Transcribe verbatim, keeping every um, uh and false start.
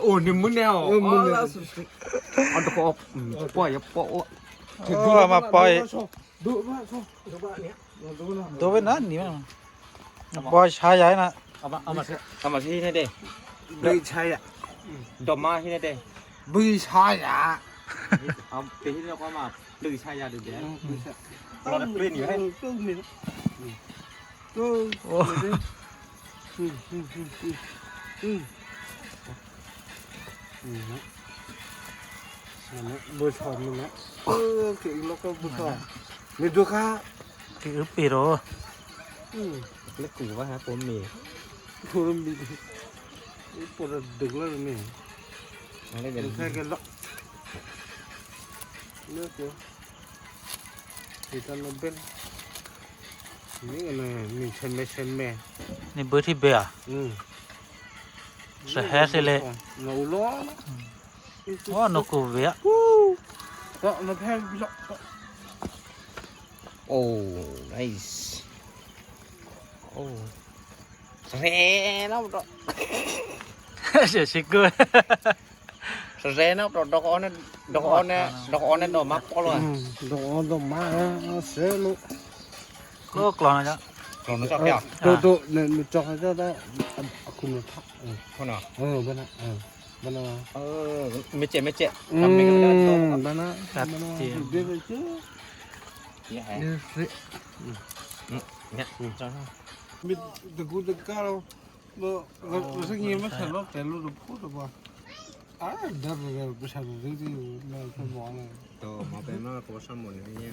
О, ni mune o. Ala susu. Ada ko. Po ya po. O, ama poi. Dobe na ni ma. Poi saya na. Ama ama ama sih ini deh. Beli saya. Doma ini deh. Beli saya. Am, ini aku ama. Beli saya deh dia. Kalau ada plain ya. Tuh. Oh. Mana? Bos mana? Oke, ini kok bos. Medoka. Ke piro? Hmm. Leku ba ha komi. Komi. Ini pada degla ni. Mana kan? Saya gelok. Ini oke. Kita nobel. Ini kena ni seme-seme. Ni beri be ya? Hmm. Sehat sih le. Na ulo. Oh, no ku be ya. Kok na pe bisa. Oh, nice. Oh. Rena bro. Sesiku. Rena bro, dok one, dok one, dok one do map kolo. Hmm, dok one do ma selu. Ko klono ja. Klono ja ya. Tuh tuh ne ne cok aja dah. Aku minta. Kono. Oh, benar. Bana. Oh, mecek mecek. Hmm, bana. Bana. Dia mecek. Ya. Ya. Mit degu degaro. Lo lo sing yemes lo telu depu depa. Ah, dar dar besar diri na semua. Tuh, mau pema aku sama ni ya.